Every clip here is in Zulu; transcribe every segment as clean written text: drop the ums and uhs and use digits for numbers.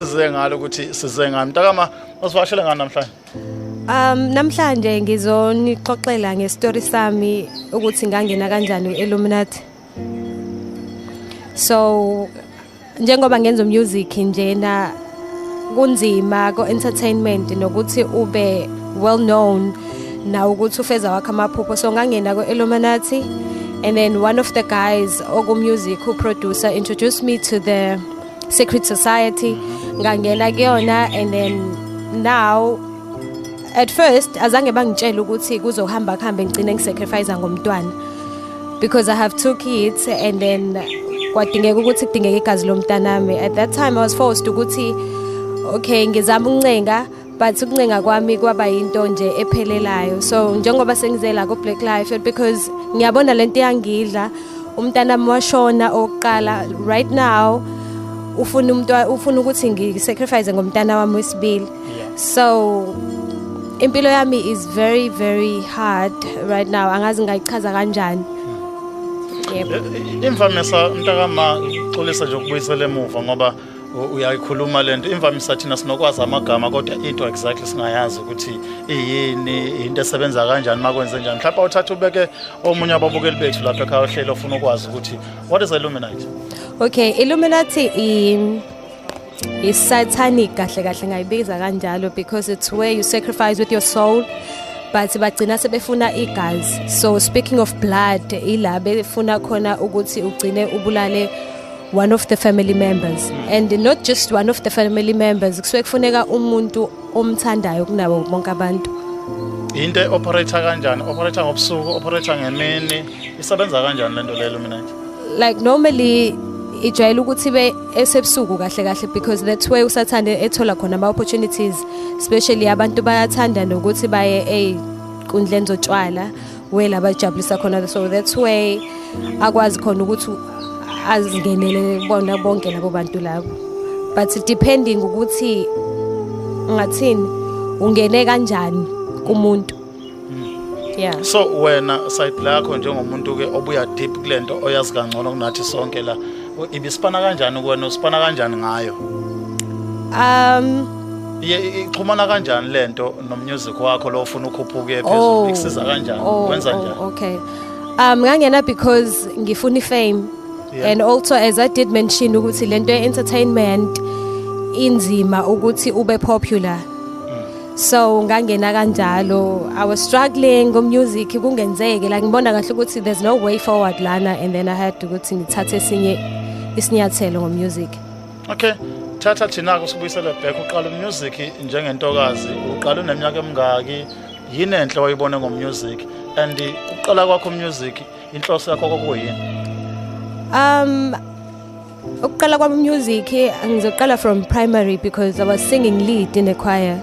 Esize ngalo ukuthi size ngani. Mntakama, usivakashele ngani namhlanje? Namhlanje ngizonixoxela ngestory sami ukuthi ngangena kanjani e-Illuminati. So njengoba ngenza music njena, kunzima ko entertainment nokuthi ube well known na ukuthi ufeza wakho amaphupho. So ngangena ko Illuminati, and then one of the guys oku music who producer introduced me to the secret society. Ngangena kuyona, and then now at first azange bangitshela ukuthi kuzohamba kuhambe ngicine ngisacrifice ngomntwana, because I have two kids, and then kwadingeka ukuthi kudingeka igazi lomntanami. At that time I was forced ukuthi okay, ngizama ukuncenga, but ukuncenga kwami kwaba yinto nje ephelelayo. So njengoba sengizela ku Black Life, because ngiyabona lento yangidla, umntanami washona oqala. Right now ufuna umuntu, ufuna ukuthi ngisacrifice ngomntana wami wesibili. So impilo yami is very, very hard right now, angazi ngayichaza kanjani, yebo. Imvamisa, mntakama, xolisa nje ukubuyisela emuva ngoba uyayikhuluma lento. Imvamisa thina sinokwazi amagama, kodwa into exactly singayazi ukuthi iyini, into esebenza kanjani, makwenze njani. Mhlawumbe awuthatha ubeke omunye ababukeli bethu lapha ekhaya ohlelo ofuna ukwazi ukuthi what is Illuminati? Okay, Illuminati i satanic kahle kahle, ngayibiza kanjalo, because it's where you sacrifice with your soul, but bagcina sebefuna igazi. So speaking of blood, ila befuna khona ukuthi ugcine ubulale one of the family members, and not just one of the family members, kusuke kufuneka umuntu omthandayo kunabo bonke abantu. Into operate kanjani? Operate ngobusuku, operate ngemini? Isebenza kanjani lento le Illuminati? Like normally ijwayele ukuthi be esebusuku kahle kahle, because that's where usathane ethola khona ama opportunities, especially abantu bayathanda nokuthi baye ey'nkundleni zotshwala where la bajabulisa khona. So that's where akwazi khona ukuthi azingenele bona bonke labo bantu labo, but depending ukuthi ngathini, ungene kanjani kumuntu, yeah. So wena side lakho njengomuntu ke obuya deep kulento, oyazi kangcono kunathi sonke la, ibisipana kanjani kuwena? Usipana kanjani ngayo? Iye ixhumana kanjani lento nomusic wakho lo ufuna ukhuphuke phezulu? Ikusiza kanjani? Wenza njani? Okay, ngangena because ngifuna ifame and also, as I did mention, ukuthi lento ye-entertainment inzima ukuthi ube popular. So ngangena kanjalo. I was struggling ngo-music, kungenzeke like ngibona kahle ukuthi there's no way forward lana, and then I had ukuthi ngithathe esinye isinyathelo ngo-music. Okay, thatha thina kusibuyisele back. Uqala umusic njengentokazi, uqala uneminyaka emingaki? Yini enhle wayibone ngomusic, and uqala kwakho music, inhloso yakho kwakuyini? Ukuqala kwami music, ngizoqala from primary, because I was singing lead in a choir.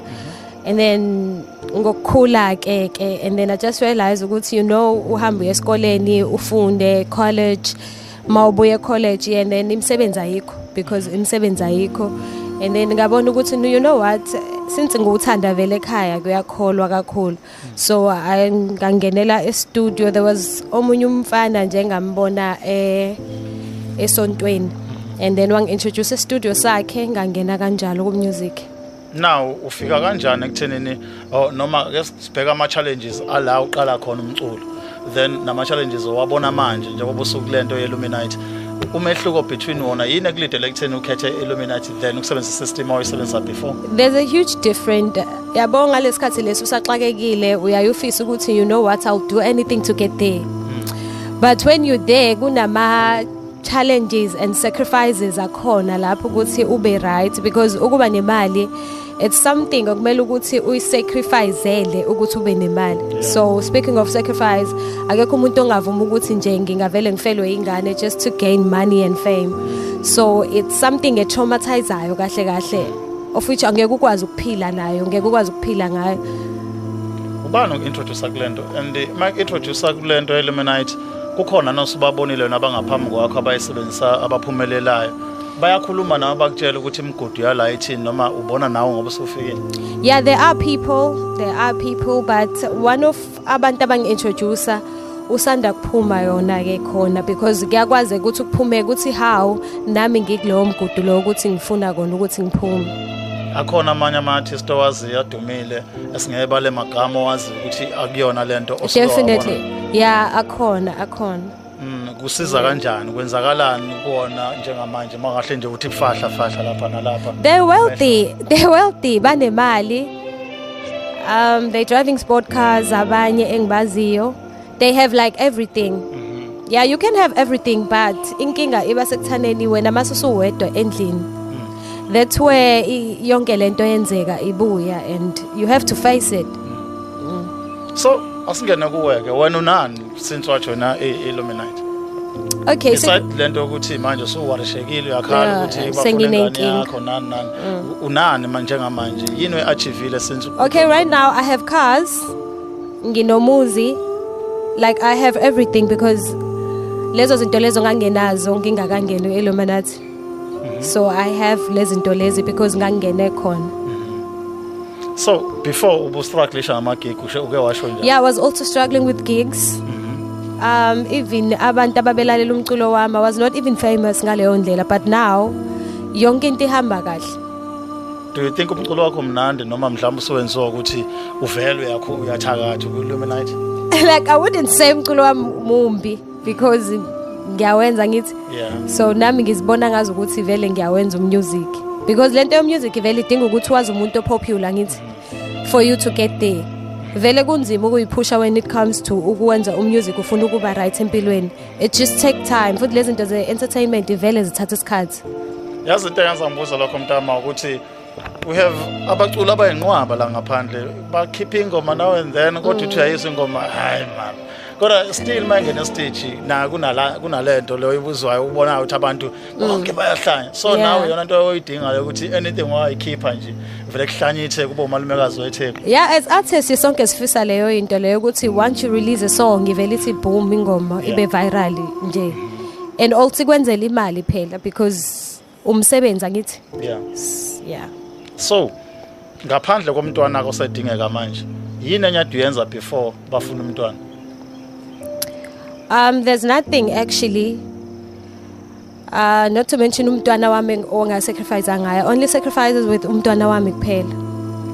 And then ngokukhula ke, and then I just realized ukuthi uhambe uye esikoleni, ufunde college, mawubuye college and then imisebenzi ayikho, because imisebenzi ayikho. And then ngabona ukuthi no, you know what, since ngiwuthanda vele, ekhaya kuyakholwa kakhulu, so ngangenela e-studio. There was omunye umfana nje engambona esontweni, and then wangi-introduce e-studio sakhe, ngangena kanjalo ku-music. Now ufika kanjani ekuthenini, oh, noma ke sibheka ama challenges ala uqala khona umculo, then nama challenges owabona manje njengoba usukulento ye-Illuminati, umehluko between wona yini ekulidele ekutheni ukhethe Illuminati then ukusebenzisa system oyisebenzisa before? There's a huge difference, yabo. Ngalesikhathi lesi usaxakekile, uyayufisa ukuthi you know what, I'll do anything to get there, but when you there, kunama challenges and sacrifices akhona lapho ukuthi ube right, because ukuba nemali, it's something okumele ukuthi uyisacrificele ukuthi ube nemali. So speaking of sacrifice, akekho umuntu ongavuma ukuthi nje ngingavele ngifelwe ingane just to gain money and fame. So it's something etraumatizayo kahle kahle, of which angeke ukwazi ukuphila nayo, ngeke ukwazi ukuphila ngayo. Ubani uku-introduce kulento? And uma introduce kulento ye-Illuminati, kukhona nosubabonile nabangaphambi kwakho abayisebenzisa abaphumelelayo? Bayakhuluma nawe, bakutshela ukuthi imigudu yala ithini, noma ubona nawe ngoba usufikile? Yeah, there are people, there are people, but one of abantu abangi-introducer Usanda kuphuma yona ke khona, because kuyakwazi ukuthi kuphume ukuthi how nami ngikulowo mgudu lo ukuthi ngifuna kona ukuthi ngiphume. Akhona amanye ama-artist owaziyo adumile esingeke bale magama, owazi ukuthi akuyona lento osuke wabona? Definitely, yeah, akhona, akhona. Kusiza kanjani, kwenzakalani kuwona njengamanje mangahle nje uthi fahla fahla lapha nalapha? They're wealthy, they're wealthy, banemali. They're driving sport cars, abanye engibaziyo. They have like everything. Yeah, you can have everything, but inkinga iba sekuthaneni wena mase usuwedwa endlini. That's where yonke lento yenzeka ibuya, and you have to face it. So asingene kuwe ke, wena unani since wajoyina i-Illuminati? Okay, so Beside lento yokuthi manje usuwarishekile, uyakhala ukuthi bafuna ingane senginenkinga. yakho, nani nani, unani manje njengamanje, yini oyi-achievile since? Okay, right now I have cars, nginomuzi, like I have everything, because lezo zinto lezo ngangenazo ngingakangeni e-Illuminati. So I have lezi zinto lezi because ngangene khona. So before ubustrugglisha ngama-gig, ushe uke washo njalo? Yeah, I was also struggling with gigs. Even abantu ababelalela umculo wami, I was not even famous ngaleyo ndlela, but now yonke into ihamba kahle. Do you think umculo wakho mnandi, noma mhlawumbe usuwenziwa ukuthi uvele uyakho uyathakatha ku-Illuminati? Like, I wouldn't say umculo wami mumbi because ngiyawenza, ngithi. So nami ngizibona ngazi ukuthi vele ngiyawenza umusic, because lento yomusic vele idinga ukuthi wazi umuntu opopular, ngithi, for you to get there. Vele kunzima ukuyiphusha when it comes to ukwenza umusic, ufuna ukuba right empilweni. It just take time, futhi lezi zinto ze-entertainment vele zithatha isikhathi. Yazi, into engenza ngibuza lokho, mntama, ukuthi we have abaculi abayinqwaba la ngaphandle, bakhipha ingoma now and then, kodwa uthi uyayizwa ingoma, hayi man, kodwa still uma ingena estage na kunala kunalento leyo ibuzwayo, ubonayo ukuthi abantu bonke bayahlanya. So nawe yona into oyidingayo ukuthi anything wayikhipha nje vele kuhlanyithe kube umalumekazi weTheku. Yeah, as artists sonke sifisa leyo into leyo, ukuthi once you release a song ivele ithi boom, ingoma ibe viral nje, and also kwenzela imali phela, because umsebenzi, angithi? Yeah. Yeah. So ngaphandle komntwana osedingeka manje, yini enye ade uyenza before bafuna umntwana? There's nothing actually. Not to mention umntwana wami ongasacrifice ngayo. Only sacrifices with umntwana wami kuphela.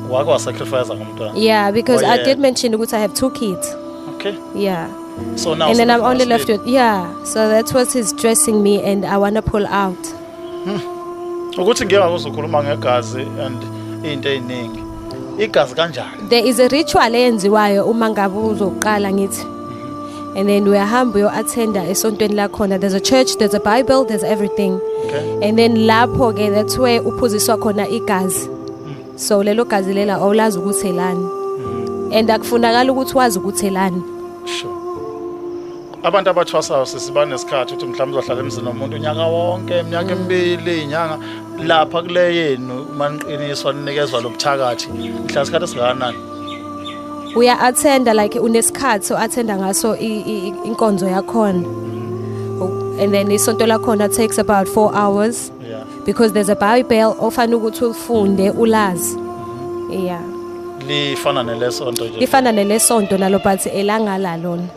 Wake wasacrifice ngomntwana? Yeah, because Oh, I yeah. did mention ukuthi I have two kids. Yeah. So now And then I'm only left with with, yeah. So that's what is stressing me, and I want to pull out. Ukuthi ngeke uzokhuluma ngegazi and into eziningi, igazi kanjani? There is a ritual eyenziwayo uma ngabe uzoqala, ngithi. And then uyahamba uyo-attenda esontweni lakhona. There's a church, there's a Bible, there's everything. And then lapho ke, that's where uphuziswa khona igazi. So lelo gazi lela awulazi ukuthi elani. And akufunakala ukuthi wazi ukuthi elani. Sure. Abantu abathwasayo sisiba nesikhathi ukuthi mhlawumbe uzohlala emzini womuntu unyaka wonke, iminyaka emibili, inyanga. Lapha kule yenu uma niqiniswa ninikezwa lobuthakathi, mhla isikhathi esingakanani? Uya attenda, like unesikhathi o-attenda ngaso inkonzo yakhona. And then isonto lakhona takes about 4 hours because there's a Bible ofanele ukuthi ufunde ulazi. Yeah. Lifana nelesonto nje? Lifana nelesonto nalo, but elangala lona.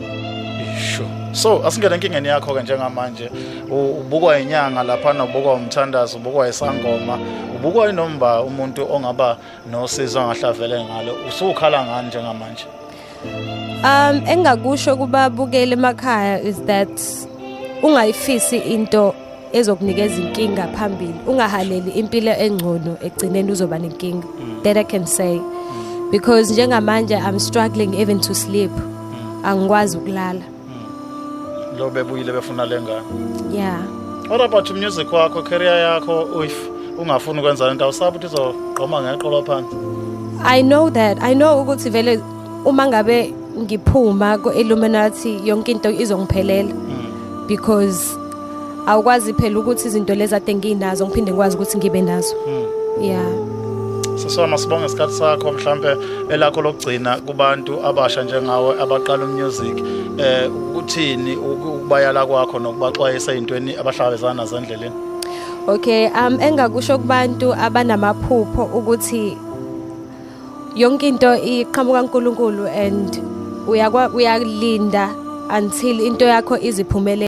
Sure. So asingene enkingeni yakho ke njengamanje. Ubukwa inyanga laphana, ubukwa umthandazo, ubukwa isangoma, ubukwa inomba, umuntu ongaba nosizo angahlavele ngalo. Usukhala ngani njengamanje? Engakusho kubabukeli emakhaya is that ungayifisi into ezokunikeza inkinga phambili. Ungahaleli impilo engcono, egcineni uzoba nenkinga. That I can say. Because njengamanje I'm struggling even to sleep. Angikwazi ukulala. Lo bebuyile befuna lengane. Yeah. What about music wakho, career yakho, if ungafuni ukwenza lento, awusabi ukuthi izogqoma ngeqolo phansi? I know that. I know ukuthi vele uma ngabe ngiphuma ku-Illuminati yonke into izongiphelela. Because awukwazi phela ukuthi izinto lezi ade nginazo ngiphinde ngikwazi ukuthi ngibe nazo. Yeah. Sisoma, sibonge isikhathi sakho. Mhlambe elakho lokugcina kubantu abasha njengawe abaqala umusic, ukuthini ukubayala kwakho nokubaxwayisa ezintweni abahlangabezana nazo endleleni? Okay, engakusho kubantu abanamaphupho ukuthi yonke into iqhamuka kuNkulunkulu and uyalinda. until into yakho iziphumelele.